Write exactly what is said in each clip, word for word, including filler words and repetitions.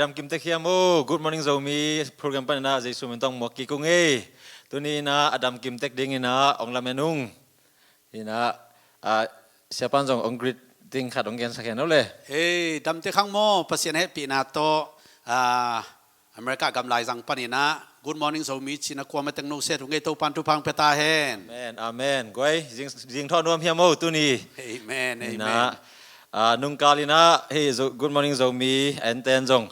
Damkim tek hiam o, Good Morning Zomi program panin ah Jesu min tawh muak kik ung ei. Tuni in ah a damkim tek dingin ah ong lamen ung. Hi in ah, ah, Siapa in zong ong greeting khat ong gensak hen o le. Hei, dam tek hang maw, Pasian hehpihna tawh, ah, America gam laizang panin ah Good Morning Zomi ci-in ah kuamah teng nusia thei ung ei, Topa'n thupha ong pia ta hen. Amen, amen. Guai, zing, zing tawh nuam hiam o tuni? Amen, amen. Hi in ah, ah, nungkal in ah hei Zo-, Good Morning Zomi enten zong,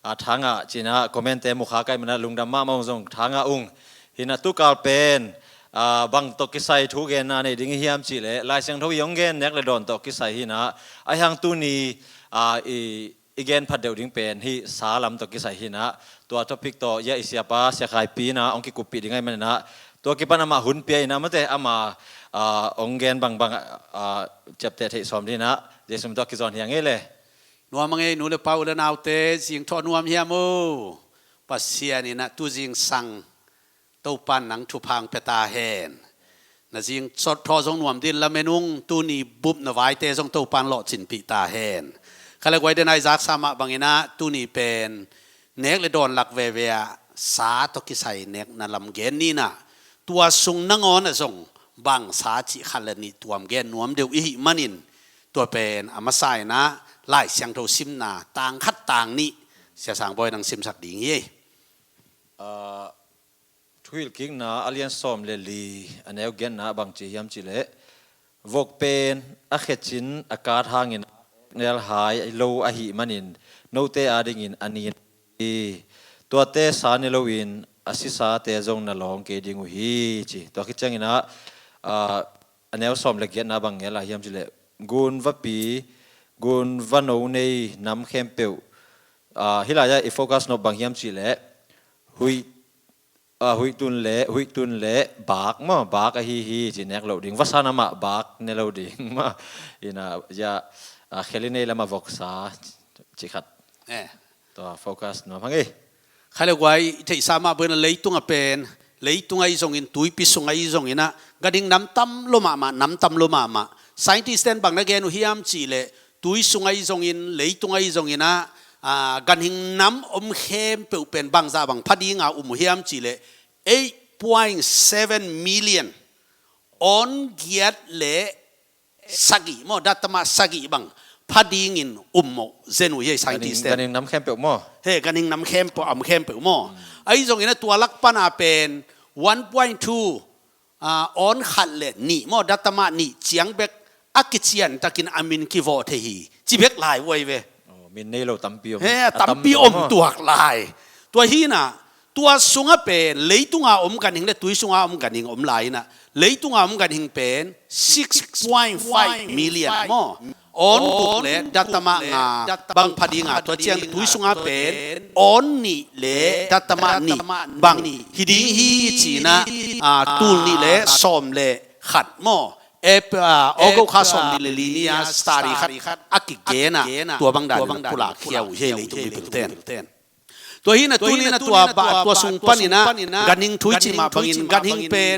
ah, thangah ci-in ah comment-te mu kha ka hih manin ah lungdam mahmah ung, zong thangah ung. Hi in ah tukal pen, ah, bang tawh kisai thu genna nei ding i hiam cih leh, Lai Siangtho i ong gen nek le dawn tawh kisai hi in ah, ahih hang tuni, ah, i, i gen phat deuh ding pen hih sa lam tawh kisai hi in ah, tua topic tawh i a i siapa Sia Khai Pi in ah ong kikuppih ding ahih manin ah, tua kipan amah hun pia in ah, amaute ama, ah, ong gen bangbang, ah, ciapteh theih sawm dingin ah Jesu min tawh kizawn hi ing ei le. Nuam ing ei, nu le pa, u le naute, zing tawh nuam hiam o? Pasian in ah tu zingsang Topa'n nang thupha ong pia ta hen. Na zing tawh zong nuam dingin lamen ung, tuni bup na vaite zong Topa'n lawhcinpih ta hen. Kha le guai, den a i zaksa mah bangin ah tuni pen nek le dawn lak veve ah sa tawh kisai nekna lam gen ni in ah, tua sung nangawn ah zong bang sa cih khat le nih tuam gen nuam deuh i hih manin, tua pen a masa in ah Lai Siangtho simna tang khat tang nih Sia Sang Bawi nang simsak ding hi ei. Ah, Thuhilhkikna a lian sawm le li, a neu giatna ah bang ci hiam cih leh, vok pen a khecin a kat hangin a nelhai lo ahih manin, note adingin a nin hi. Tuate sa ne loin a sisate zong na lawng kei ding uh hi, ci. Tua khit ciangin ah, ah, a neu sawm le giatna bang ngen lai hiam cih leh, gunvapi, gunvano nei nam khempeuh, ah, hih lai-ah i focus nop bang hiam cih leh, huih, ah, huihtun le, huihtun le bak maw, bak ahi hi, ci nek loh ding. Vasa namah bak ne lo ding maw. Hi in ah, ya, ah, kheli nei lamah voksa, ci khat. Eh. Tua focus nuam hang ei. Kha le guai, i theihsa mah bangin ah leitung ah pen, leitung ahi zongin, tuipi sung ahi zongin ah, ganhing nam tam lua mahmah, nam tam lua mahmah. Scientist-te'n bang na gen uh hiam cih leh, tui sung ahi zongin, leitung ahi zongin ah, ah, ganhing nam om khempeuh pen bangzah bang pha ding a um uh hiam cih leh, eight point seven million, awn giat le sagih maw, datama sagih bang pha dingin um mawh zen uh hi, scientist-te'n. Ganhing nam khempeuh maw? He, ganhing nam khempeuh, am khempeuh maw? Hmm. Ahi zongin ah tua lak pan a pen one point two, ah, awn khat le nih maw, datama nih ciang bek a kician takin a min kivawh thei hi, ci bek lai uh ahi ve. Oh, min nei lo tampi om. He, a tampi om tuak lai. Tua hi in ah, tua sungah pen leitung a om ganhing le tui sung a om ganhing om lai in ah, leitung a om ganhing pen six point five million maw. Awn guk le datama nga bang pha ding a, tua ciang tui sung a pen awn nih le datama nih bang hi ding hi, ci-in ah, ah, tul nih le sawm le khat maw, Ep-, ah, August kha sawm nih le li ni a study khat a kigen ah, tua bang dan in pulak khia uh hi ei leitung mipilte'n. Tua hi in ah tuni in ah tua ba, tua sung panin ah ganhing thu i cih mah bangin ganhing pen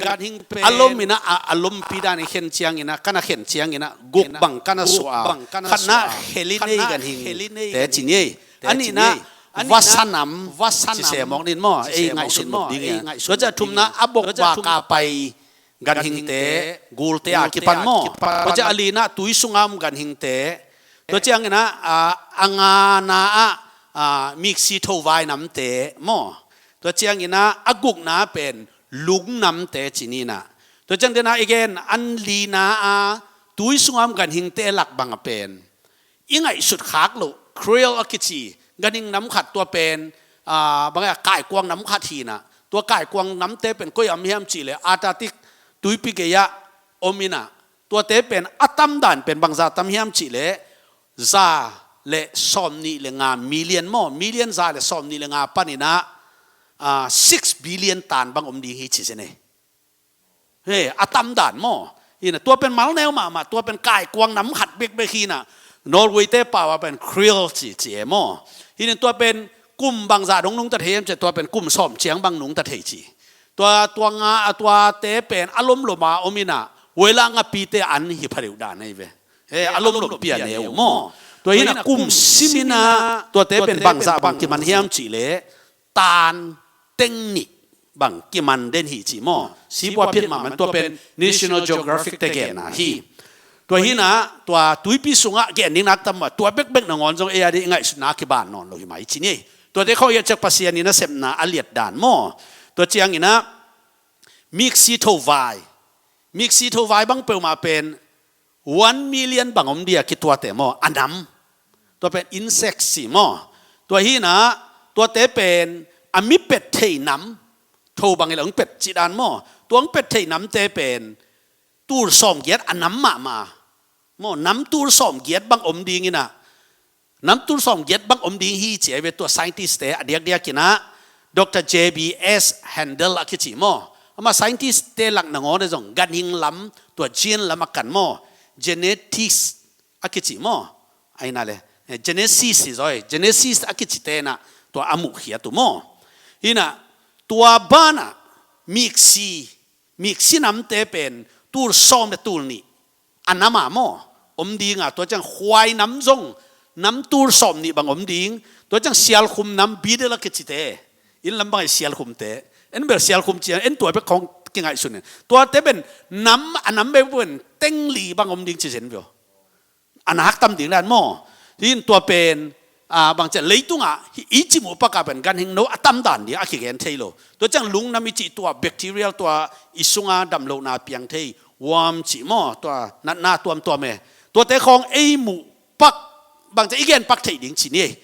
a lom in ah, a, a lompi dan i khen ciangin ah, ka na khen ciangin ah, guk bang ka na suah a, khatna Khelinei ganhingte ci ni ei. A nihna Vasanam, Vasanam ci se mawk ni in maw, ei ngaihsut mawk ding hi a. Tua ciang thumna a bok bak a pai ganhingte, gulte a kipan maw. Tua ciang a lina tui sung a om ganhingte. Tua ciangin ah, ah, a ngana ah, ah, miksi thovai namte maw. Tua ciangin ah a gukna pen lungnamte ci ni in ah. Tua ciang den a i gen a lina a tui sung a om ganhingte lak bang a pen i ngaihsut khak loh, krill a kici, ganhing nam khat tua pen, ah, bang a, kaikuang nam khat hi in ah. Tua kaikuang namte pen koi a om hiam cih leh, Antarctic tuipi gei ah om in ah. Tuate pen a tam dan pen bangzah tam hiam cih leh, za le sawm nih le nga million maw, million za le sawm nih le nga panin ah, ah, six billion tan bang om ding hi ci zen ei. He, a tam dan maw. Hi in ah tua pen mal neu mahmah, tua pen kaikuang nam khat bekbek hi in ah. Norway-te pau a pen krill ci, ci e maw. Hi in ah tua pen kum bangzah dong nungta thei hiam cih leh, tua pen kum sawm ciang bang nungta thei ci. Tua, tua nga, a tuate pen a lomlom a om in ah, weather ngapite an hi pha deuh dan ahi ve. He, a lomlom pi a neu maw. Tua hi-in ah kum simin ah tuate pen bangzah bang kiman hiam cih leh tan teng nih bang kiman den hi ci maw. Sipua phiat mahmah, tua pen National Geographic te genna hi. Tua hi-in ah tua tuipi sungah gen ding nak tam mah, tua bekbek nangawn zong ei a ding i ngaihsutna a kiban nawn lo hi mai ci ni. Tuate khawng i et ciang Pasian in a sepna a liat dan maw. Tua ciangin ah miksi thovai, miksi thovai bang peuhmah pen one million bang om ding a kituate maw, a nam. Tua pen insect ci maw. Tua hi-in ah tuate pen a mi pet thei nam, tho bang hi lo hong pet cih dan maw. Tua hong pet thei namte pen tul sawmgiat a nam mahmah maw, nam tul sawmgiat bang om ding in ah, nam tul sawmgiat bang om ding hi ci ahi ve. Tua scientist te a diakdiakin ah Doctor J B S Handel a kici maw. Amah scientist te lak nangawn ah zong ganhing lam, tua gene lam a kan maw, genetics a kici maw. Ahi na le, eh, genesis hi zaw hi, genesis a kici te in ah tua a muhkhiat uh maw. Hi-in ah tua banah miksi, miksi namte pen tul sawm le tul nih a nam a maw om ding a, tua ciang khuai nam zong nam tul sawm nih bang om ding. Tua ciang sialkhum nam, beetle a kicite, inn lam bang hi sialkhumte, en bel sialkhum ci-a en tua bek khawng kingaihsun in, tuate pen nam, a nam bek pen teng li bang om ding ci zen veu. A nak tam ding dan maw. Hi-in tua pen, ah, bang ciah leitungah i cih muh pakah pen ganhing no a tam dan ding a kigen thei lo. Tua ciang lungnam i cih tua bacterial, tua i sunga damlohna piang thei worm cih maw, tua natna tuamtuam e. Tuate khawng ei muh pak, bang ciah i gen pak thei ding ci ni.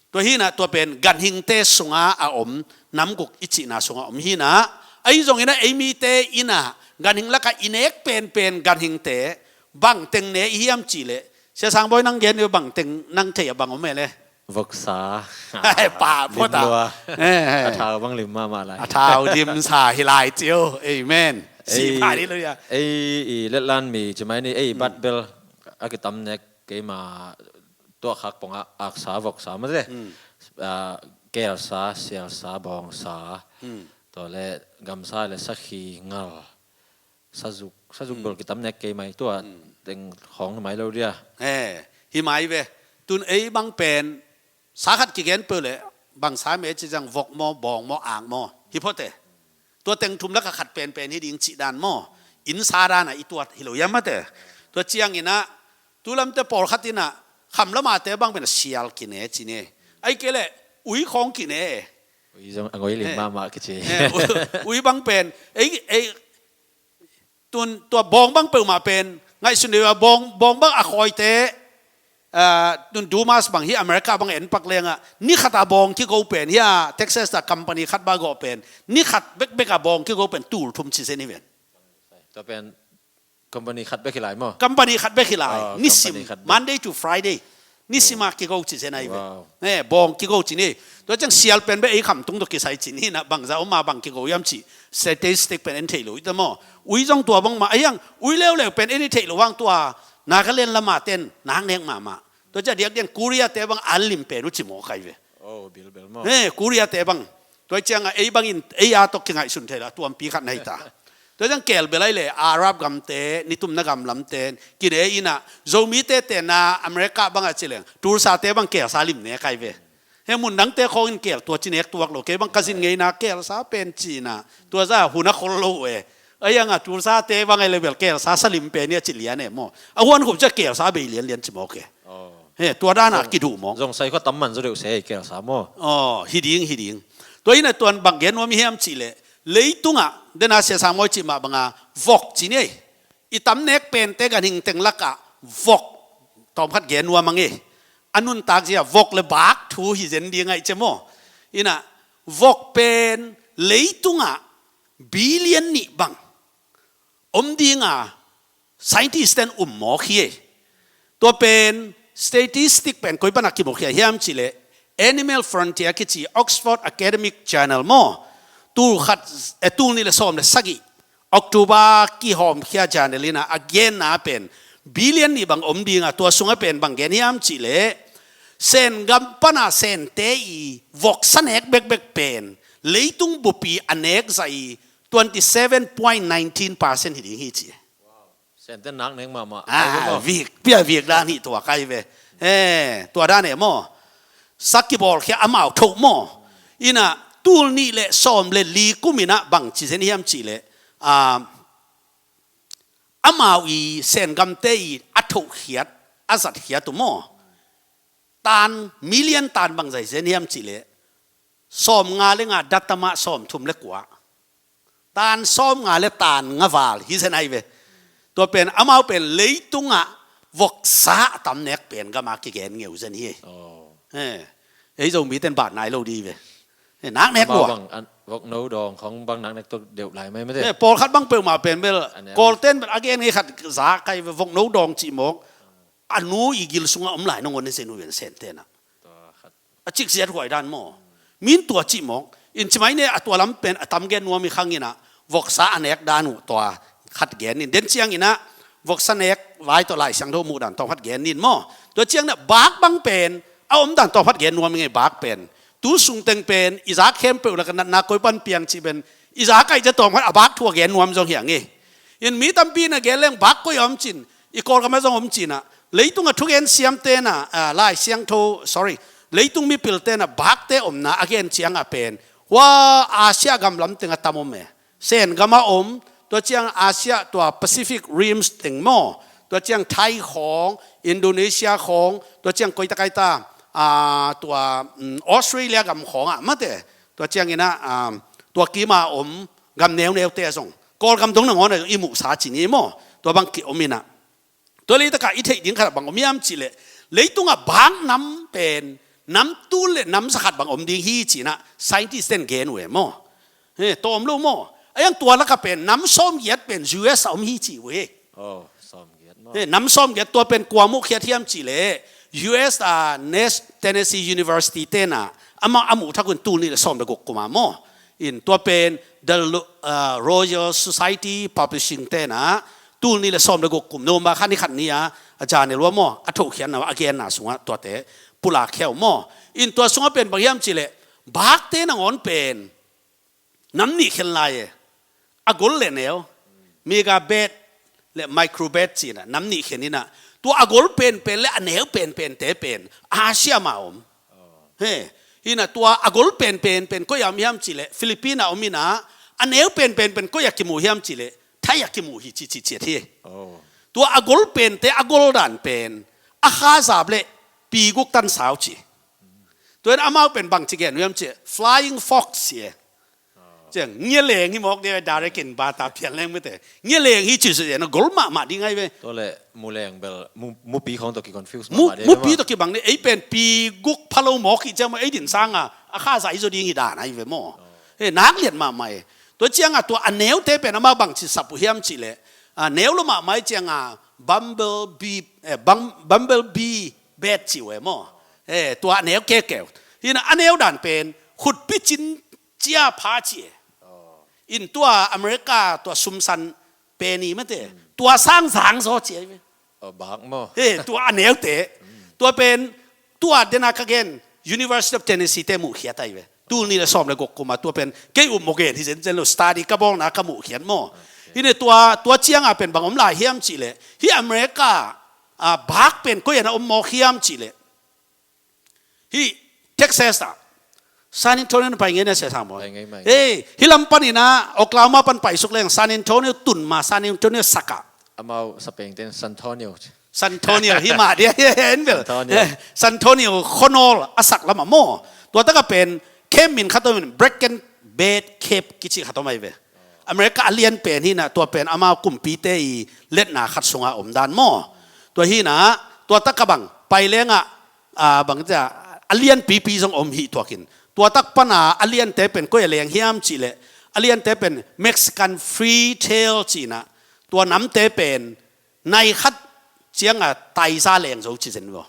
Tua hi-in ah tua pen ganhingte sunga a om, namguk i cihna sunga om hi-in ah, ahi zongin ah ei mite in ah ganhing lakah i nek penpen ganhingte bangteng ne i hiam cih leh, Sia Sangbawi nang gen uh, bangteng nang thei a bang om e le? Voksa. Pah phot a. Lim lua. Eh, eh. A thau bang lim mahmah lai. A thau limsa hi lai cio. Amen. Si pha dih lo ia. Ei, i letlan mi ci mai ni, ei, bat bel a kitam nek keima tuahkhak pongah aksa, voksa mate. Ah, kelsa, sialsa, bawngsa. Tua le gamsa le sakhi, ngal, sazuk, sazuk bel kitam nek kei mai, tua teng khawng hi mai lo dia. Eh, hi mai ve. Tun ei bang pen sa khat kigen peuh leh bangsa me ci zang, vok maw, bawng maw, ang maw, hi phot e. Tua teng thum lakah khat penpen hi ding cih dan maw. Innsa dan ah i tuat hi lo ia mate. Tua ciangin ah tu lamte pawlkhat in ah kham lamate bang pen sial kine ci ni. Ahi kei leh ui khawng kine. Ui zong a ngoi lim mahmah kici. Eh, ui, ui bang pen ei, ei, tun tua bawng bang peuhmah pen ngaihsun deuh a, bawng, bawng bang a khawite, ah, tun Dumas bang hi America bang en pak lengah ni khat a bawng kigo pen hi a, Texas a company khat bang gawh pen ni khat bekbek a bawng kigo pen tul thum ci zen hi ven. Tua pen company khat bek hi lai maw? Company khat bek hi lai. Oh, nisim, company khat bek. Monday to Friday. Nisim a kigo ci zen ahi ve. Wow. Eh, bawng kigo ci ni. Tua ciang sial pen bek ei khamtung tawh kisai ci ni, na bangza om a bang kigo hiam cih statistic pen en theih lo i ta maw. Ui zong tua bangmah a hiang, ui leuleu pen en i theih lo hang tua Nagaland lamah ten nak nek mahmah. Tua ciang diakdiak Korea te bang an lim pen uh ci mawk ahi ve. Oh, bilbel maw. Eh, Korea te bang. Tua ciangah ei bangin ei a tawh kingaihsun thei lo, tuampi khat na hi ta. Tua ciang kel bel ahi leh Arab gamte, nitumna gam lamte kine in ah, Zomite tenna America bangah ci leng Tulsa te bang kelsa lim nek ahi ve. He mun dangte khawng in kel tua ci nek tuak lo, kei bang ka zin ngeina kelsa pen ci-in ah tua zah hun a khol lo uh e. A hiangah Tulsa te bang ahi leh bel kelsa sa lim pen hi a ci lian e maw. A huan khop ciah kelsa bei lianlian ci mawk e. Oh. He, tua dan ah kiduh mawk. Zong sai khua tam man zaw deuh se kelsa maw. Oh, hi ding, hi ding. Tua in ah tuan bang gen nuam i hiam cih leh, leitungah, dena Sia Sangbawi cih mah banga vok ci ni. I tam nek pente ganhing teng lakah vok tawmkhat gen nuam ang e. A nuntak zia vok le bak thu hi zen ding ahi cia maw. In ah vok pen leitungah billion nih bang om ding a scientist ten um mawk hi e. Tua pen statistic pen koi panah kimukhia hiam cih leh Animal Frontier kici Oxford Academic Journal maw, tul khat, eh, tul nih le sawm le sagih October kihawmkhia journal in ah a genna pen billion nih bang om ding a, tua sungah pen bang gen hiam cih leh Sen gam pana Sente i voksa nek bekbek pen leitung bupi a nek zah i twenty seven point nineteen percent hi ding hi ci. Sente nak nek mahmah. Ah, vik, pia vik dan hi tua kai ve. Eh, tua dan e maw. Sak kibawlkhia amau thoh maw. Ina tul nih le sawm le li kum ina bang ci zen hiam cih leh, ah, amau i Sen gamte i a thohkhiat, a zatkhiat uh maw, tan, million tan bang zai zen hiam cih leh sawm nga le nga datama sawm thum le kua, tan sawm nga le tan nga val hi zen ai ve. Tua pen amau pen leitungah voksa a tam nek pen gama kigen ngeu zen hi. Oh. Eh, ei Zomite in bat nai lo di ve. Eh, nak nek lua. Bang an, vokno dawng khong bang nak nek tua deuh lai mai mate. Eh, pawlkhat bang peuhmah pen bel, a neu. Kawlten bel a gen ngei khat za kai ve, vokno dawng cih mawk. A nu i gil sungah om lai nangawn i zen uh ven Sente na. Tua khat. A cik ziat huai dan maw. Min tua cih mawk. In ci mai ne a tua lam pen a tam gen nuam i khang ina. Voksa a nek dan uh tua khat gen in. Den ciang ina voksa nek vai tua Lai Siangtho muh dan tawm khat gen in maw. Tua ciang na bak bang pen a om dan tawm khat gen nuam i ngei bak pen. Tu sung teng pen i zak khempeuh lak a natna koi pan piang cih pen i zak ai cia tawm khat a bak thu a gen nuam zong hiang i. In mi tampi na gen leng bak koi a om cin. I Kawlgam a zong om cina, leitungah thugen siamte na, ah, Lai Siangtho, sorry, leitung mipilte na bakte omna a gen cianga pen hua Asia gam lam tengah tam om e. Sen gama om, tua ciang Asia tua Pacific Rims teng maw, tua ciang Thai khawng, Indonesia khawng, tua ciang koita kaita, ah, tua, mm, Australia gam khawngah mate, tua ciang ina, ah, tua kima om gam neuneute a zong Kawlgam dong nangawn a zong i muhsa cini maw, tua bang ki om ina. Tua leitakah i theih ding khat bang om hiam cih leh, leitungah bak nam pen nam tul le nam zakhat bang om ding hi cinah scientist ten gen uh e maw. He, tawm lo maw. A yang tua lakah pen nam sawmgiat pen U S a om hi ci uh e. Oh, sawmgiat maw. He, nam sawmgiat tua pen kua muhkhiat hiam cih leh U S a Nas-, Tennessee University tenah amah a muh thak un tul nih le sawm le guk kuma maw. In tua pen The Lo-, ah, Royal Society Publishing tenah tul nih le sawm le guk kum November kha ni khat ni-a a journal uh a maw, a thohkhiatna uh a genna sungah tuate pulak khia uh maw. In tua sungah pen bang hiam cih leh bakte nangawn pen nam nih khen lai e. A gol le neu, megabet le microbet cinah nam nih khen inah, tua a gol penpen le a neu penpente pen Asia mah om. He, hinah tua a gol penpen pen koi a om hiam cih leh Philippine a om inah, a neu penpen pen koi a kimu hiam cih leh Thai a kimu hi ci ci ciat hi. Oh. Tua a gol pente a gol dan pen a kha zap le pi guk tan sau ci. Tua in amau pen bang ci gen uh hiam cih leh flying fox ci e. Ciang ngia leng hi mawk dia direct in bata pian leng mete. Ngia leng hi ci su dia na gol mahmah ding ai ve. Tua le mu leng bel mu, mupi khong tua ki confuse mu, mahmah dia mupi maw. Tua ki bang ni ei pen pi guk pha lo mawk hi ciang maw ei din sanga a kha zai zo ding hi dan ai ve maw. Oh. He, nak liat mahmah e. Tua cianga tua a neute pen amah bang ci sap uh hiam cih leh, a neu lo mahmah i cianga bumble bee, eh, bum-, bumble bee bat ci uh e maw. Eh, tua a neu kekeu. Hinah a neu dan pen khutpi cin cia pha ci e. Oh. In tua America tua sumsan peni mate. Hmm. Tua sang zang zaw ci ai ve. Oh, bak maw. He, tua a neute. Hmm. Tua pen tua dena ka gen University of Tennessee te muhkhiat ai ve. Tul nih le sawm le guk kuma tua pen kei um maw gen hi zenzen lo study ka bawlna ka muhkhiat maw. Okay. Hine tua, tua cianga pen bang om lai hiam cih leh. Hi America, ah, bak pen koi ana om mawk hiam cih leh. Hi Texas ah San Antonio na pai ngei na sia sang maw. Pai ngei mai. Hey, hi lam pan inah Oklahoma pan pai suk leng San Antonio tun ma San Antonio saka. Amau sapeng ten San Antonio. San Antonio hi mah dia hi en bel. San Antonio. Eh, San Antonio khonol a sak lamah maw. Tua taka pen camp min khat om in Bracken Bed Camp kici khat om ai ve. America a lian pen hinah tua pen amau kumpite i letna khat sunga om dan maw. Tua hinah tua taka bang pai lengah, ah, bang cia a lian pipi zong om hi tuakin. Tua tak pana a liante pen koi a leng hiam cih leh a liante pen Mexican Freetrail cinah tua namte pen nai khat cianga taiza leng zo ci zen maw.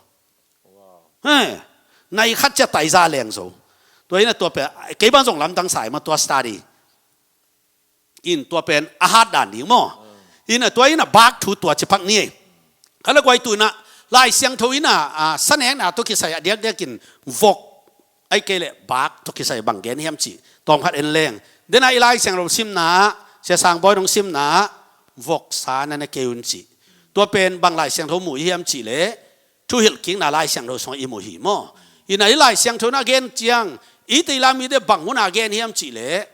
Wow. He, nai khat cia taiza leng zo. Tua hinah tua pen kei bang zong lamdang sai maw tua study. In tua pen a hat dan ding maw. Hinah tua hinah bak thu tua ci phak ni. Kala guai tu inah Lai Siangtho inah, ah, sanekna tua kisai a diakdiakin vok ai kei leh bak tua kisai bang gen hiam cih tawm khat en leng. Dena i Lai Siangtho simna, sia sang bawi dong simna voksa na na kei un cih. Tua pen bang Lai Siangtho muh hiam cih leh thuhilhkikna Lai Siangtho sungah i mu hi maw. Hi na i Lai Siangtho na gen ciang i Teila mite bang hun a gen hiam cihleh,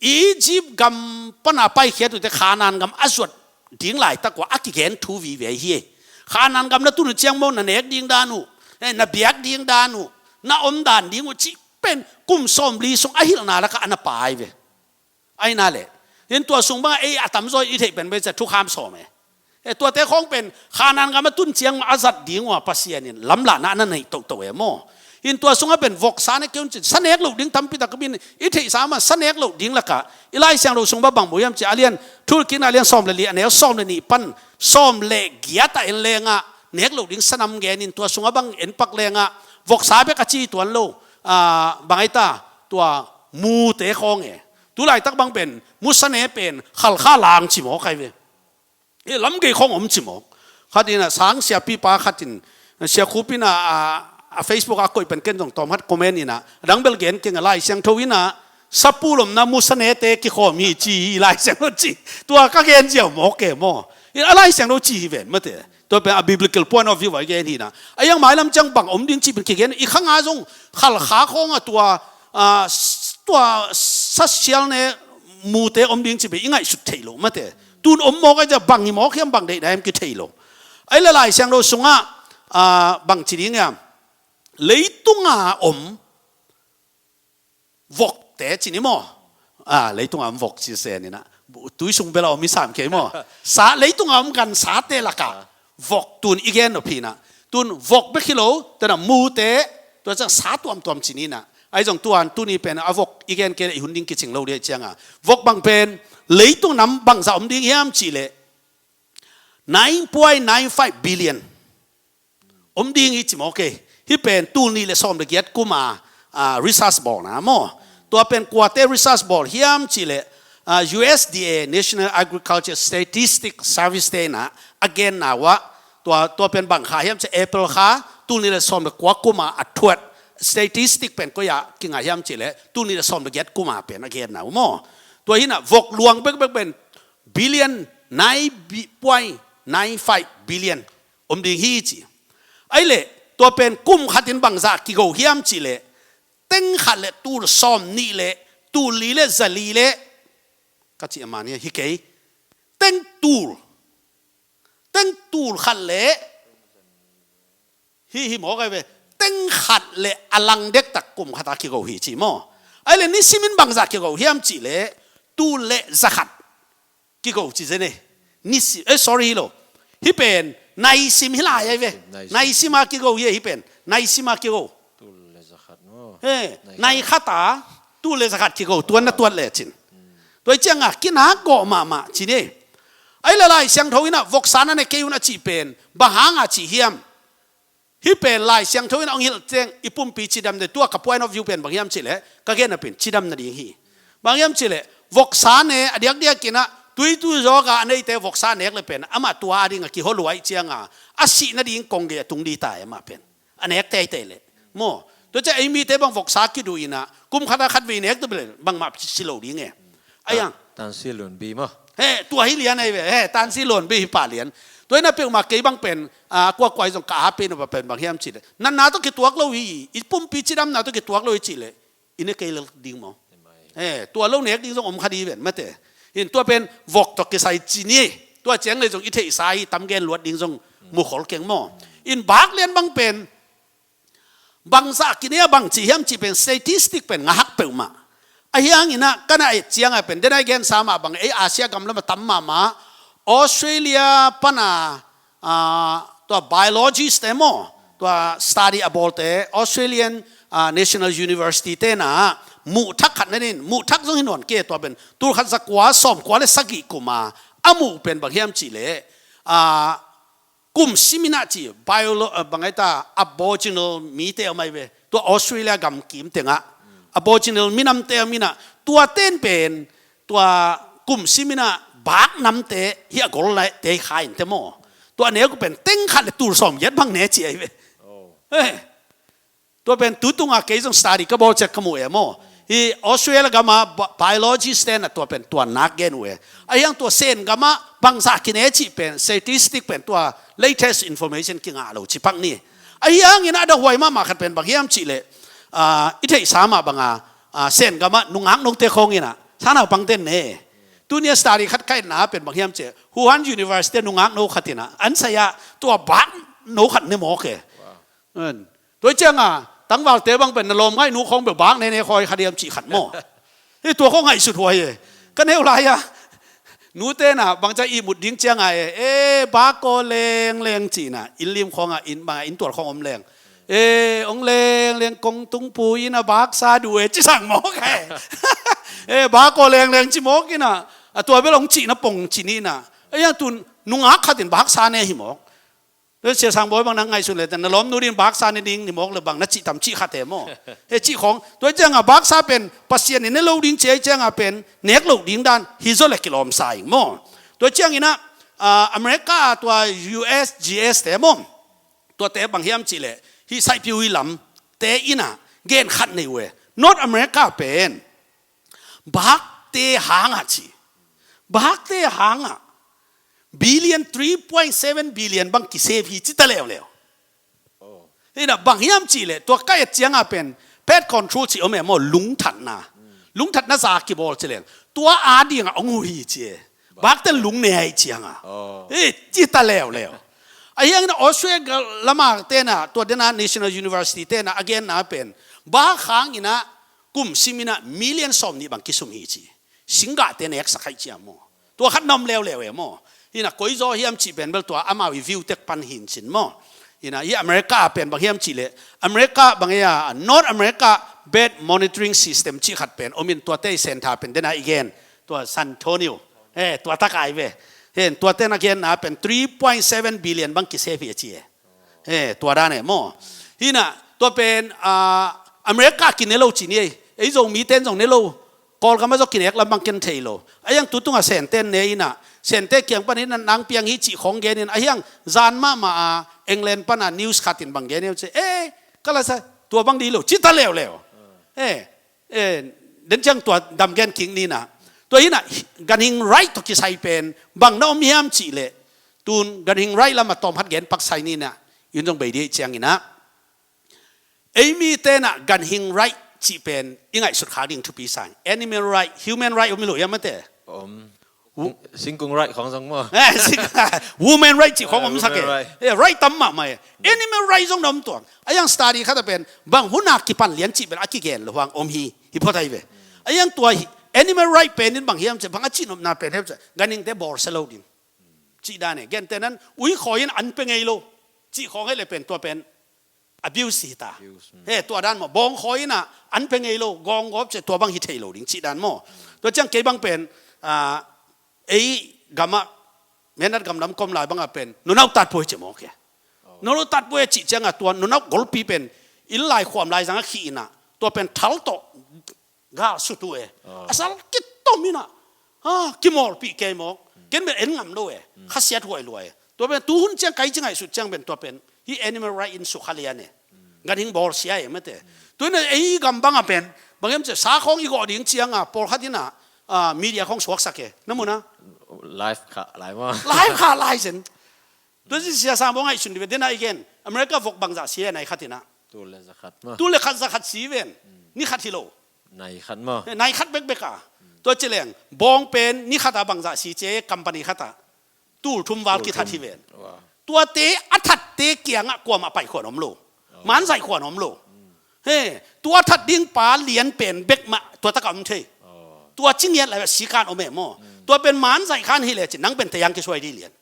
Egypt gam pana paikhiat uhte Khanaan gam a zuat ding laitak uh a kigen thu vive hi. Khanaan gam na tun uh ciang maw, na nek ding dan uh, eh, na biak ding dan uh, na om dan ding uh cih pen kum sawmli sung a hilhna lakah a na pai ve. Aina le, in tua sung bangah ei a tamzaw i theih pen beica thukham sawm e. E, tuate khawng pen Khanaan gam a tun ciang a zat ding uh a Pasian in lamlahna a na neih toto e maw. In tua sungah pen voksa ne kei un ci, sa nek loh ding tampi tak min i theihsa mah sa nek loh ding lakah i Lai Siangtho sung bang bang mu hiam ci a lian, Thuhilhkikna a lian sawm le li a neu sawm le nih pan sawm le giat ah en lengah nek loh ding sanam gen in tua sungah bang en pak lengah voksa bek a ci tuan lo, a, bang ai ta, tua mute khawng e. Tu laitak bang pen musa ne pen khalkha lang ci mawk ai ve. E, lam gei khawng om ci mawk. Khat in a sang siapipa khat in, Sia Khup in a, a, a Facebook a koih pen ken zong tawm khat comment in a, a dang bel gen keng a, Lai Siangtho in a sapu lomna musa nete kikhawm hi ci hi, Lai Siangtho ci. Tua ka gen ziau mawk e maw. In a Lai Siangtho ci hi ven mate. Tua pen a biblical point of view a i gen hi na. A iang mailam ciang bang om ding cih pen kigen i khanga zong khalkha khawng a tua, a, s-, tua sasial ne mute om ding cih pen i ngaihsut thei lo mate. Tun om mawk a, bang hi mawk hiam, bang deihna hiam kithei lo. Ai le Lai Siangtho sungah, a, bang ci ding hiam, leitunga om vokte ci ni maw. A, leitunga om vok ci sen in a, tui sung bel a om i sam kei maw. Sa, leitunga om gansate lakah vok tun i gen nop hi na. Tun vok bek hi lo, tena mute, tua ciang sa tuamtuam ci ni na. Ai zong tuan tuni pen a vok i gen kei le i hun ding kicing lo dih cianga vok bang pen leitung nam bangza om ding hiam cihleh nine point nine five billion om ding hi ci mawk e. Hih pen tul nih le sawm le giat kuma, a, research bawlna maw. Tua pen kuate research bawl hiam cihleh, a, U S D A, National Agriculture Statistic Service te in a, a genna uh ah, tua, tua pen bang kha hiam cihleh April kha tul nih le sawm le kua kuma a thuat statistic pen koi ah kinga hiam cihleh tul nih le sawm le giat kuma pen a genna uh maw. Tua hi na vok luang bekbek pen billion nine point nine five billion om ding hi ci. Ai le, tua pen kum khatin bangzah kigo hiam cihleh, teng khat le tul sawm nih le tul li le za li le, ka cih a man hi, hi kei. Teng tul, teng tul khat le, hi, hi mawk ai ve. Teng khat le a lang dektak kum khata kigo hi ci maw. Ai le nisimin bangzah kigo hiam cihleh, tul le za khat kigo ci zen e. Nisi, eh, sorry hi lo. Hih pen naisim hi lai ai ve. Naisim. Naisima kigo hi, hih pen naisima kigo. Tul le za khat maw. He, nai khat. Nai khata tul le za khat kigo, tuan na tuat le cin. Tua hi cianga kinak gawh mahmah cin e. Ai le Lai Siangtho in a voksa na ne kei un a cih pen bang hanga cih hiam? Hih pen Lai Siangtho in a hong hilh ciang i pumpi cidam de, tua ka point of view pen bang hiam cihleh, ka genna pen cidam nading hi. Bang hiam cihleh, voksa ne a diakdiak in a, tuitu zawka a neite voksa nek le pen amah tua a ding a kiho luai cianga a sih nading kong gei a tung di ta e amah pen. A nek teitei le maw. Tua ciah ei mite bang voksa kiduh in a kum khata khat vei nek tua bel bangmah si lo ding e. Ai ang. Tansi Lunbi maw. He, tua hi lian ai ve. He, Tansi Lunbi hi pah lian. Tua hi na peuhmah kei bang pen, a, kuakuai zong ka a pen uh pen bang hiam cihleh, natna tawh kituak lo hi, i pumpi cidamna tawh kituak lo hi cihleh, i ne kei lel ding maw. He, tua lo nek ding zong om kha di ven mate. In tua pen vok tawh kisai ci ni. Tua ciang le zong i theihsa hi, tam gen luat ding zong mukhol keng maw. In bak lian bang pen bangzah kine a bang ci hiam cih pen statistic pen ngahak peuhmah. A hiang in a ka na et cianga pen, den a i gensa mah bang ei Asia gam lam a tam mahmah, Australia pana, a, tua biologist te maw, tua study a bawlte, Australian, a, National University te na muhthak khat na nin, muhthak zong hi nawn kei, tua pen tul khat za kua sawm kua le sagih kuma a muh pen bang hiam cihleh, a, kum simin a ci, biolo-, a, bang ai ta, Aboriginal mite a om ai ve. Tua Australia gam kim tengah Aboriginal minamte a min a, tua ten pen tua kum simin a bak namte hi a gol lai te hi kha in te maw. Tua a nek uh pen teng khat le tul sawm giat bang ne ci ai ve. Oh. Eh. Tua pen tu tunga kei zong study ka bawl ciat ka mu e maw. Hi Australia gama ba-, biologist ten a tua pen tua nak gen uh e. Ahiang tua Sen gama bangzah kine cih pen, statistic pen tua latest information kingah lo ci pak ni. Ahiang ina a da huai mahmah khat pen bang hiam cih leh, ah, i theihsa mah banga, ah, Sen gama nungak note khawng ina, sanau pang ten ne. Tunia study khat ka etna pen bang hiam cih leh, Wuhan University nungak no khat ina, an saya tua bak no khat ne mawk e. Tua cianga tangvalte bang pen na lawm ngaih nu khawng bel bak nene khawi kha diam cih khat maw. Hi tua khawng ngaihsut huai e. Ka neu lai-a nute na bangca ihmut ding cianga e, e, bak kaw lengleng cihna, inn lim khawngah inn, banga inn tual khawng om leng, e, ong lengleng kong tungpu ina baksa du e, ci sang mawk e. E, bak kaw lengleng ci mawk ina, a tua bel ong cihna pong ci ni ina. E, a tun nungak khatin baksa ne hi mawk. Tua Sia Sang Bawi bang na ngaihsun le, na lawmnu din baksa ne ding ni mawk le bang na cih tam cih khat e maw. He cih khawng, tua cianga baksa pen Pasian in ne lo ding ci ai cianga pen nek lo ding dan hi zaw le kilawmsa ing maw. Tua ciangina, ah, America a tua U S G S te maw, tuate bang hiam cih leh, hi Saipiu hi lam te ina gen khat nei uh e. North America pen bakte hangah ci. Bakte hangah billion, three point seven billion bang kisave hi ci ta leuleu. Ina bang hiam cih leh, tua ka et cianga pen birth control ci om e maw, lungthatna. Lungthatna za kibawl ci leng, tua a dinga ong uh hi ci e. Bakte lung ne ai cianga. E, ci ta leuleu. Ahiang ina Australia lama tena, tua dena National University tena a genna pen, bak hang ina kum sim ina million sawm nih bang kisum hi ci. Singgahte neksak hai ciam maw. Tua khat na om leuleu e maw. Ina koi zaw hiam cih pen bel tua amau i view tek pan hin cin maw. Ina i America a pen bang hiam cih leh, America bang ia, North America birth monitoring system cih khat pen om in, tuate i center pen dena i gen, tua San Antonio, e, tua tak ai ve. Hen, tuate na genna pen three point seven billion bang kisave hi a ci e. E, tua dan e maw. Hina, tua pen, ah, America kine lo ci ni ei. Ei Zomi ten zong ne lo. Kawlgama zong kinek lam bang ken thei lo. Ahiang tu tunga Senten ne ina, Sente kiang pan ina nang piang hi cih khawng gen in. Ahiang zan mahmah a England pana news khatin bang gen e uh ci. E, ka la sa, tua bang di lo ci ta leuleu. E, e, den ciang tua dam gen kik nina. Tua hina, ganhing right tawh kisai pen bang na om hiam cih leh, tun ganhing right lama tawm khat gen pak sai nina. Yun zong bei di ciangina, ei mi tena ganhing right cih pen i ngaihsut khak ding thupi sa ing. Animal right, human right om hi lo hiam mate? Om. Singkung right khawng zong maw. E, sing-, women right cih khawng om sak e. Women right. E, right tam mahmah e. Animal right zong na om tuang. Ahiang study khat a pen bang huna kipan lian cih pen a kigen lo hang om hi, hi phot ai ve. Ahiang tua hi, animal right pen in bang hiam cih, bang a cihnopna pen hiam cih, ganhingte bawlsia lo ding cih dan e. Gentehna in ui khawi in an pe ngei lo cih khawng hi le pen tua pen abuse hi ta. Abuse, mm. He, tua dan maw, bawng khawi ina an pe ngei lo, gawng gawp cih, tua bang hi thei lo ding cih dan maw. Tua ciang kei bang pen, ah, ei gama, menat gamlam kom lai banga pen nunau tatpuai ci mawk e. Nunau tatpuai cih cianga tua nunau golpi pen inn lai khuam lai zanga khih ina, tua pen thal tawh gal sut uh e. A sal kitom ina, ah, kimawlpih kei mawk. Ken bel en ngam lo e. Khasiat huai lua e. Tua pen tuhun ciang kai ci ngaihsut ciang pen tua pen hi animal right in sukha lian e. Ganhing bawlsia e mate. Tuina ei gam banga pen bang hiam cih, sa khawng i gawh ding cianga pawlkhat ina, ah, media khawng suaksak e. Na muna? Live khah lai maw. Live khah lai zen. Tua ci Sia Sang Bawi ngaihsun di ve, dena i gen. America vok bangzah si e, nai khat ina? Tul le za khat maw. Tul le khat za khat si ven. Ni khat hi lo. Nai khat maw. Nai khat bekbek a. Tua ci leng bawng pen ni khat a bangzah si ci e, company khat a tul thum val kithat hi ven. Tuate a thatte kiangah kuamah pai khuan om lo. Manzaih khuan om lo. He, tua that ding pa lian pen bek mah tua taka om thei. Tua ci ngiat lai a sikan om e maw. Tua pen manzaih khan hi lecin nang pen tayang kisuai di lian.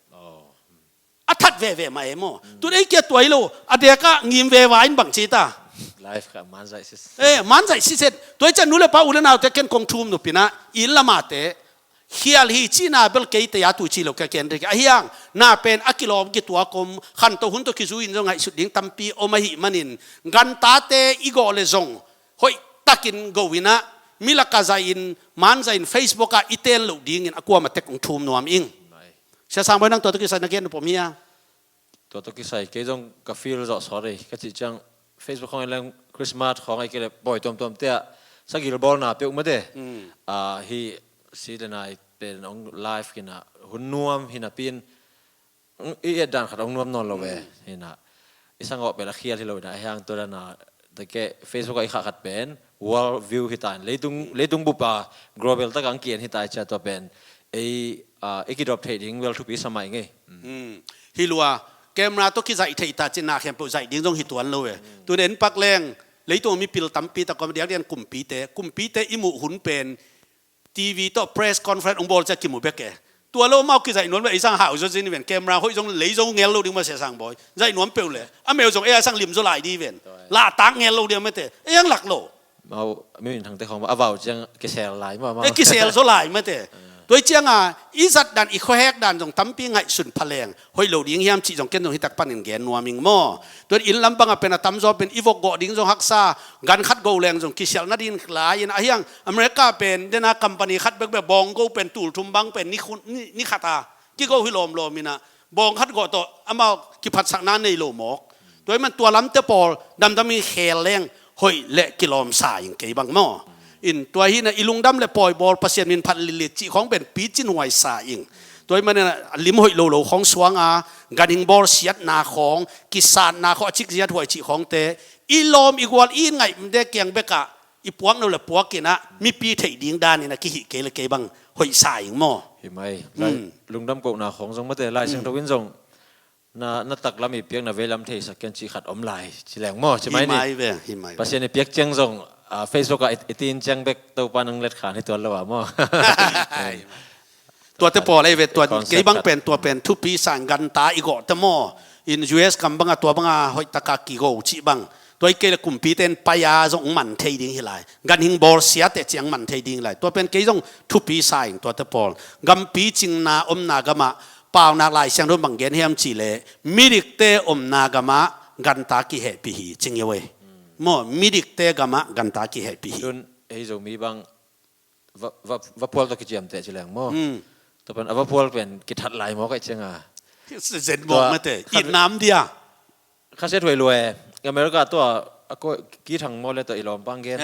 A that veve mah e maw. Tun ei kia tuai lo, a deka ngim veva in bang ci ta. Life ka manzaih siset. E, manzaih siset. Tuai ciang nu le pa, u le naute ken kong thum nupina, inn lamate khial hi cihna bel kei taya tu ci lo ka ken rik. Ahiang na pen a kilawm kituak om, khanto hun tawh kizui in zong ngaihsut ding tampi om ahih manin, gantate i gawh le zong hoih takin go ina, milaka zaih in, manzaih in, Facebook ah i ten loh dingin a kuamah tek ong thum nuam ing. Sia Sang Bawi, nang tua tawh kisai na gen nop om hia? Tua tawh kisai kei zong ka feel zawh sawt ei. Ka cih ciang Facebook khawng en leng Christmas khawng ai kei le pawi tuamtuam te ah sagil bawlna peuh mate. Ah, hi si le nai pen ong live kina hun nuam hina pin i et dan khat ong nuam nawn lo ve hina. I sangawh pen a khial hi lo hina, a hiang tua dana, teke Facebook a i khah khat pen world view hi ta in, leitung, leitung bupa global taka ang kien hi ta i cia tua pen ei, ah, i kidop thei ding vel thupi samai ngei. Hi lua, camera tawh kizaih thei ta cin na khempeuh zaih ding zong hi tuan lo e. Tun en pak leng, leitung mipil tampi tak kawm diak dian kumpite, kumpite i muh hun pen TV tawh press conference ong bawl cia kimu bek e. Tua lo mau kizaih nuam le ei sang hau zo zin ven, camera hoih zong lei zo ngel lo ding ma sia sang bawi. Zaih nuam peuh le a meu zong ei a sang lim zo lai di ven. La tak ngel lo ding mate. Ei ang lak lo. Mau mi min thangte khong a vau ciang kisel lai ma mau. E kisel zo lai mate. Tua i cianga i zat dan i khuahek dan zong tampi ngaihsun pha leng hoih lo ding hiam cih zong ken zong hitak panin gen nuam ing maw. Tua in lam banga pen a tamzaw pen i vok gawh ding zong haksa, gan khat go leng zong kisialh nading lai in a hiang America pen dena company khat bekbek bawng go pen tul thum bang pen ni khun, ni, ni khat a kigo hi lawmlawm ina bawng khat gawh tawh amau kiphatsakna nei lo mawk. Tua i man tua lamte pawl damdamin khel leng hoih le kilawmsa ing kei bang maw. In tua hina i lungdam le pawi bawl Pasian min phat lillit cih khawng pen picin huaisa ing. Tua i man a lim hoih lo lo khawng suanga ganhing bawl siatna khawng, kisatna khawng, a cikziat huai cih khawngte i lawm i gual i ngaihmte kiang bekah i puak no le puak inah mipi theih ding danin a kihih kei le kei bang hoihsa ing maw. Hi mai. Lungdam kohna khawng zong mate Lai Siangtho in zong na, na taklam i piak na veilam theisak ken cih khat om lai ci leng maw ci mai ni. Hi mai ve, hi mai ve. Pasian i piak ciang zong, ah, Facebook ah i, i tin ciang bek Topa nang let khan hi tuan lo ah maw. Tuate pawl ei ve tua kei bang pen tua pen thupi sang ganta i gawh te maw. In U S kam banga tua banga hoih taka kigo cih bang. Tua i kei le kumpite in pai a zong man thei ding hi lai. Ganhing bawl siate ciang man thei ding hi lai. Tua pen kei zong thupi sa ing tuate pawl. Gampi cingna omna gamah paunak Lai Siangtho bang gen hiam cih leh midikte omna gamah ganta kihehpih hi cing hi ve. Maw midikte gamah ganta kihehpih hi. Tun ei Zomi bang va, va, vaphual tawh kiciamteh ci leng maw. Tua pen a vaphual pen kithat lai maw kaih cianga. Zen maw mate. Itnam dia. Khasia thuai lua e. America tua a ko kithang maw le tua i lawmpang gen.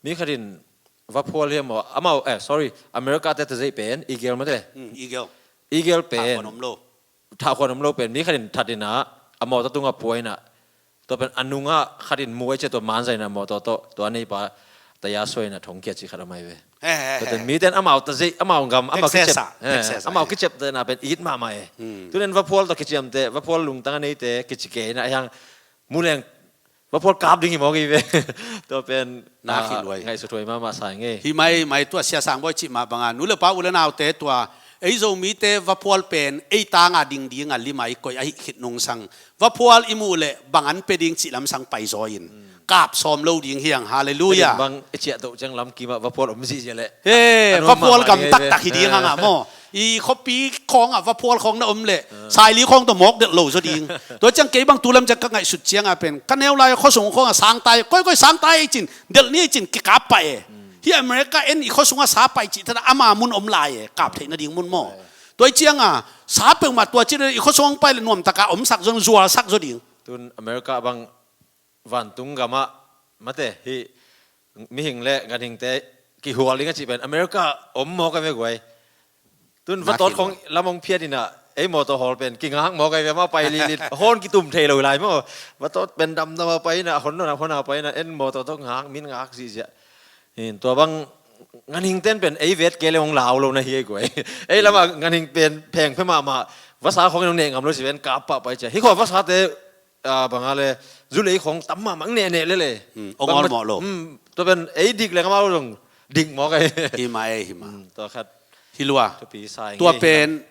Mi khatin vaphual hiam maw amau, eh, sorry, America te tazei pen igel mate. Igel. Igel pen thahkhuan om lo pen mi khatin that ina a mawtaw tungah pua ina tua pen a nungah khatin muai cia tua manzaina mawtaw tawh tua neipa taya suaina thongkia ci khat a mai ve. Tua pen miten amau tazei amau gam amau kicep, amau kicep tena pen it mahmah e. Tunen vaphual tawh kiciamte vaphual lungtang a neite kici kei ina a hiang muleng vaphual kap ding hi mawk i ve. Tua pen ngaihsuthuai mahmah sa ngei. Hi mai mai tua sia sang bawi cih mah banga nu le pa u le naute tua ei Zomite vaphual pen ei tanga ding dinga lima i koih ahi khit nungsang vaphual i muh le bangan pe ding cih lamsang paizaw in kap sawm lo ding hiang. Halleluia. Bang i ciah doh ciang lamkimah vaphual om zihziah leh he vaphual gam taktak hi ding hanga maw. I khuapi khawngah vaphual khawng na om leh saili khawng tawh mawk delh lo zaw ding. Tua ciang kei bang tulam ciang ka ngaihsut cianga pen ka neu lai khuasung khawngah sangtai koikoi sangtai ei cin delh ni ei cin kikap pah e. Hi America en i khuasungah sa pai cih thana ama mun om lai e kap theih nading mun maw. Tua i cianga sa peuhmah tua cih i khuasung pai le nuamtaka omsak zaw zualsak zaw ding. Tun America bang vantung gamah mate hi mihing le ganhingte kihual ding a cih pen America om mawk a ve guai. Tun vatawt khong lam hong phiat inah ei mawtaw hawl pen kingak mawk a ve amau pai lilit hawn kitum thei lo lai maw. Vatawt pen damdam a pai inah hon nona hona pai inah en mawtaw tawh ngak min ngak zihziah. Tua bang ganhingten pen ei vet kei le hong lau lo na hi ei guai. Ei lamah ganhing pen phengphe mahmah vasa khong in hong neh ngam lo si ven kap pah pai cia hi khua vasate banga le zulei khong tam mahmah ngehneh lele. Ong awl mawh lo. Tua pen ei dik leng amau zong dik mawk ei. Hi mah ei hi mah. Tua khat hi lua. Tua pen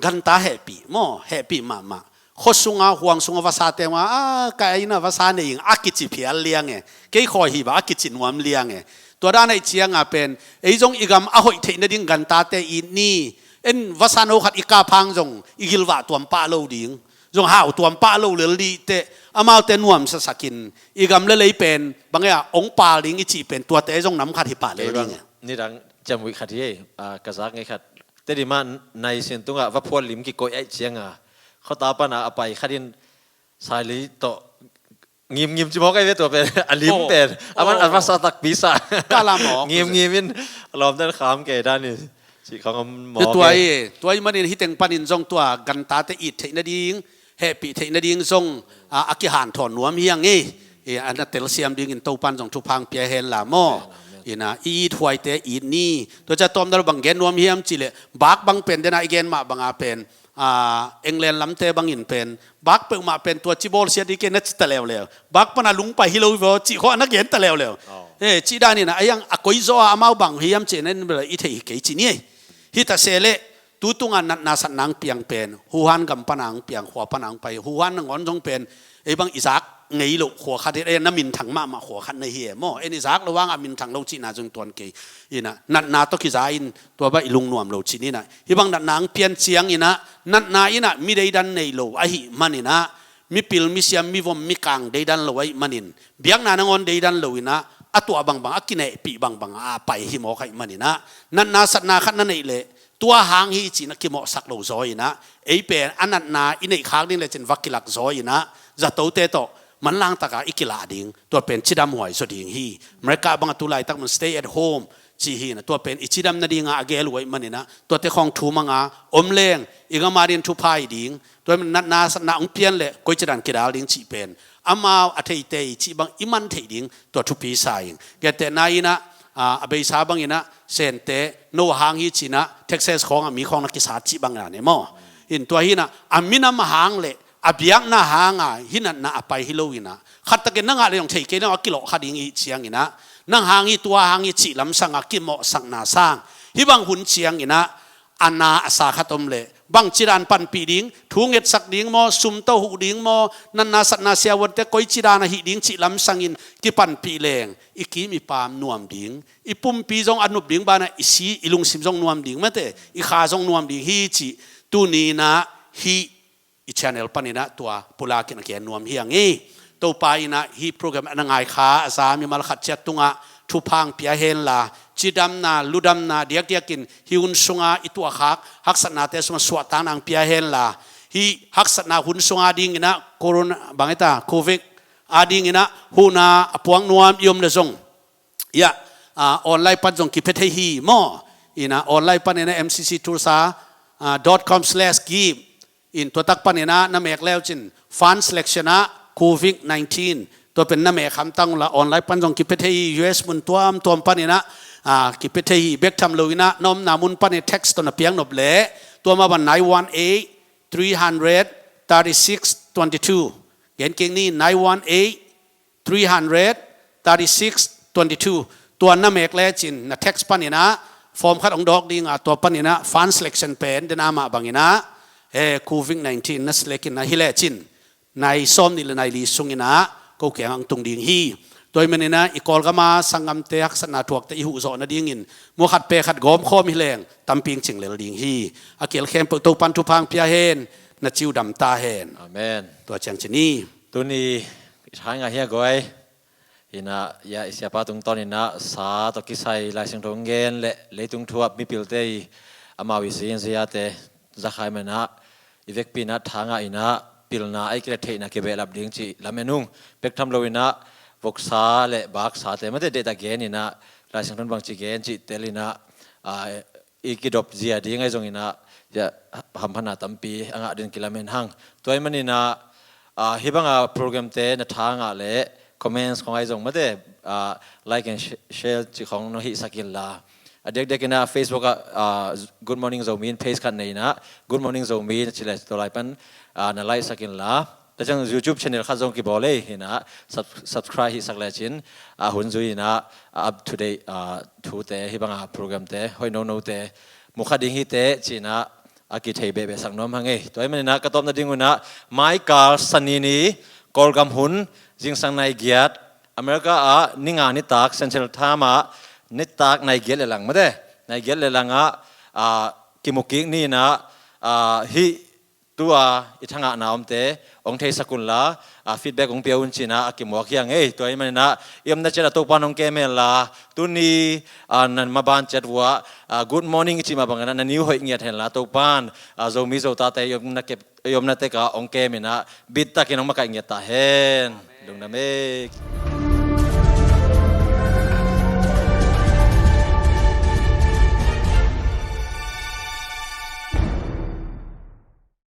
ganta hehpih maw hehpih mahmah. Khuasunga huang sunga vasate ma a ka eina vasa nei ing a kici phial liang e. Kei khawi hi ba a kici nuam liang e. Tua dan ei cianga pen ei zong i gam a hoih theih nading gantate i ni en vasa no khat i kap hang zong i gilvah tuam pah lo ding. Zong hau tuam pah lo lel dih teh amaute nuamsasakin i gam le lei pen bangea ong pal ding i cih pen tuate zong nam khat hi pah lel ding e. Nidang ciamuih khat hi ei ka zak ngei khat. Tedima naisin tungah vaphual lim kikoih aih cianga khuata pana a pai khatin saili tawh Ngimngim ci mawk ai ve tua pen a lim pen a man a masa takpi sa. Ngimngim in a lawmten kham kei dan in ci khong om mawk. Tua i tua i manin hiteng panin zong tua gantate it theih nading, hehpih theih nading zong a kihanthawn nuam hiang i. A na telsiam dingin Topan zong thupha pia hen la maw. Ina i it huaite it ni. Tua cia tawmdal bang gen nuam hiam cileh bak bang pen dena i gen mah banga pen England lamte bangin pen bak peuhmah pen tua ci bawlsiat ding kei na ci ta leuleu. Bak pana lungpai hi lo hi vaw cih khawh a na gen ta leuleu. Cih danin a yang a koizaw a amau bang hiam cih na i thei hi kei ci ni. Hita se leh tu tunga natna satna ang piang pen Wuhan gam pana ang piang, khua pana ang pai, Wuhan nangawn zong pen ei bang i zak ngei loh khua khat hi, ei na minthang mahmah khua khat na hi e maw. En i zak lo hang a minthang lo cihna zong tuan kei. Ina natna tawh kiza in tua bang i lungnuam lo cih ni na. Hih bang natna ang pian ciang ina natna ina mi deidan nei lo ahih man ina mipil misiam mivom mikang deidan lo ahih manin biakna nangawn deidan lo ina a tuah bangbang a kinehpih bangbang a pai hi mawk ahih man ina natna satna khat na neih leh tua hang hi cih na kimawhsak lo zaw ina ei pen a natna i neih khak ding lecin va kilak zaw ina zatote tawh manlang taka i kilah ding tua pen cidam huai zaw ding hi. America bang a tu laitak mun stay at home cih hi ina tua pen i cidam nadinga a gel huai man ina tuate khawng thu manga om leng i gama din thupha i ding tua natna satna ong pian leh koi cidan kidal ding cih pen amau a theite i cih bang i man theih ding tua thupi sa ing. Gentehna ina a beisa bang ina sente no hang hi cina Texas khawng a mi khawng na kisat cih bang ina ne maw. In tua hi ina a minam a hang leh a biakna hanga hi natna a pai hi lo ina khattakin na ngah leh zong thei kei na a kilawh kha ding i ciang ina nang hang hi tua hang hi cih lamsanga kimawhsakna sang hih bang hun ciang ina a na a sa khat om leh bang cidan panpih ding, thu ngetsak ding maw, sum tawh huh ding maw, natna satna siavuante koi cidan a hih ding cih lamsangin kipanpih leng i kim i pam nuam ding, i pumpi zong a nup ding bana i si i lungsim zong nuam ding mate i kha zong nuam ding hi cih tuni ina hih i channel paninah tua pulakin a gen nuam hi ang hi. Topa inah hih program a na ngai kha a za mimal khat ciat tungah thupha ang pia henla, cidamna ludamna diakdiakin hih hun sunga i tuahkhak haksatnate sungah suahtakna ang pia henla, hih haksatna hun sunga dinginah corona bang hita covid a dinginah huhna a puak nuam i om le zong, ya, ah, online pan zong kipia thei hi maw? Inah online paninah M C C Tulsa, ah, dot com slash give in tua tak paninah na mek leu cin fund selection ah covid nineteen tua pen na mek hamtang unla online pan zong kipia thei hi. U S mun tuamtuam paninah, ah, kipia thei hi. Bek tham loinah na omna mun panin text tawh na piak nop leh tua mah bang nine one eight, three hundred, thirty six, twenty two. Gen kik ni, nine one eight, three hundred, thirty six, twenty two. Tua na mek lecin na text paninah form khat hong dawk dinga tua paninah fund selection pen dena mah banginah, eh, covid nineteen na select inah hi lecin nai sawm nih le nai li sunginah ko kiangah hong tung ding hi. Tua hi maninah i Kawlgama sanggamte haksatna thuakte i huh zawh nadingin mu khat pe khat gawmkhawm hi leng tampi hong cing lel ding hi. A kiel khempeuh Topan thupha ang pia hen, na ciu dam ta hen. Amen. Tua ciang cin hi. Tuni i thainga hi a guai. Inah, ya, i siapa tungtawn inah sa tawh kisai Lai Siangtho ngen le leitung thu a mipilte i amau i si in ziate zakhai manah i vekpi inah thanga inah pilna a i kile theihna kibehlap ding cih lamen ung. Bek tham loinah voksa le baksate mate dehta gen inah Lai Siangtho in bangci gen cih tel inah, ah, i kidop zia ding ahi zonginah, ya, hamphatna tampi a ngah din kilamen hang. Tua hi maninah, ah, hih banga programte na tha ngah le comments khong ahi zong mate, ah, like and sh-, share cih khong nong hihsak inla. A diakdiakinah Facebook ah, ah, Good Morning Zomi in page khat nei inah Good Morning Zomi na ci le tua lai pan, ah, na like sak inla. Tua ciang YouTube channel khat zong kibawl ei hinah sub-, subscribe hihsak lecin, ah, hun zui inah, ah, up to date, ah, thute hih banga programte hoih nonote mu kha ding hite cinah a kithei behbeh sak nuam hang ei. Tua hi maninah ka tawpna ding unah Michael Sanini Kawlgam hun zingsang nai giat America ah ninga nitak Central Time ah nitak nai giat le lang mate nai giat le langah, ah, kimukik ni inah, ah, hih tua i thangahna omte hong theisak unla, ah, feedback hong pia un cinah a kimuak hi ang ei. Tua hi maninah i omna ciat a Topan hong kem henla tuni, ah, nan maban ciat vuah, ah, good morning i cih mah banginah na niu hoih ngiat henla Topan, ah, Zomi Zotate i omna kep, i omna tekah hong kem inah bittakin hong makaih ngiat ta hen. Lungdam e.